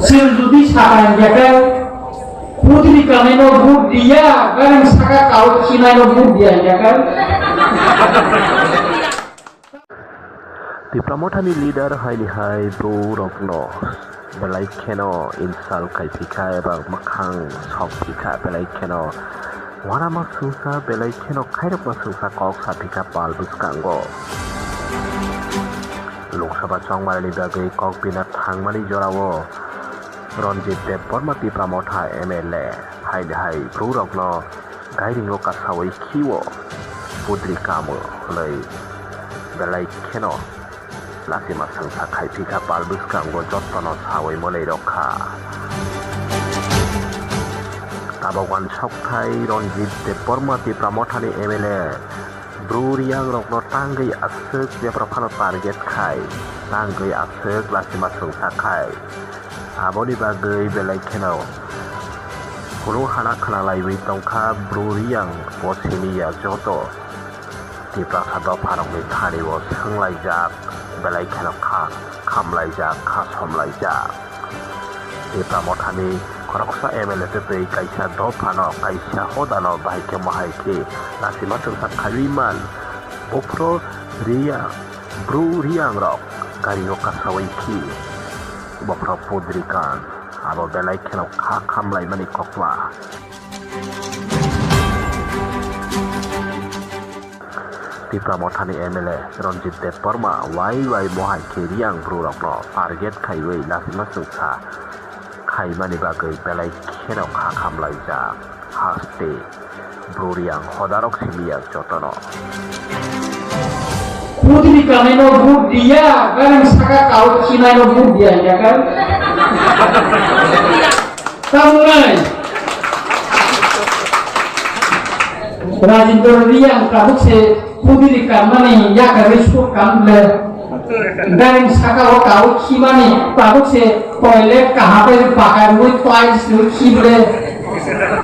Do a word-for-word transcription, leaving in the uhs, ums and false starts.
Chwng jodi sakha hingkhe khe, pudri kanai no vote diya, gareng saka kau khinai no vote diya hingkhe khe. Tipra Mothani leader haini hai bru rokno belai kheno insult khai phikha eba mwkhang sok phikha, belai kheno uanama sungsa, belai kheno khairokma sungsa kok sa phikha pal bwskango. Lok Sabha chongmarni bagwi kok bina thangmani jorao Ranjit Debbarma Tipra Motha M L A haini hai bru rokno gairingo kasawi khiwo pudri kamo hwnwi belai kheno lachima sangsa khai phikha pal bwskango jotono sawi mwnwi rokha. Tabok uansukthai Ranjit Debbarma Tipra Mothani M L A bru riyang rokno tangwi aswk bebra phano target khai, tangwi aswk lachima sangsa khai. Aboni bagwi belai kheno hunu hana khna laiwi tongkha bru riyang bo simi ya joto Tiprasa dopharokni thanio swnglaijak, belai kheno kha khamlaijak, kha somlaijak. Tipra Mothani khoroksa M L A tei kaisa dophano, kaisa hodano bahai khe mohai khe lachima twngsa khaiwi man. Buphuru riyang, bru riyang rok gario kasawi khi. Bophuru pudri kan, abo belai kheno kha khamlaimani kokma. Tipra Mothani M L A Ranjit Debbarma wai wai mohai khe riyang bru rokno target khaiwi lachima sungsa khaimani bagwi belai kheno kha khamlaijak. Haste bru riyang hodarok simi ya jotono. Pudri kanai no vote diya, gareng saka kau khinai no vote diya hingkhe khe. Tamnai. Rajendra Riyang tabuk se pudri kanmani yakarwi sur kan le. Gareng saka o kau khimani tabuk se toilet kaham bai bakarwi tiles rwi khible.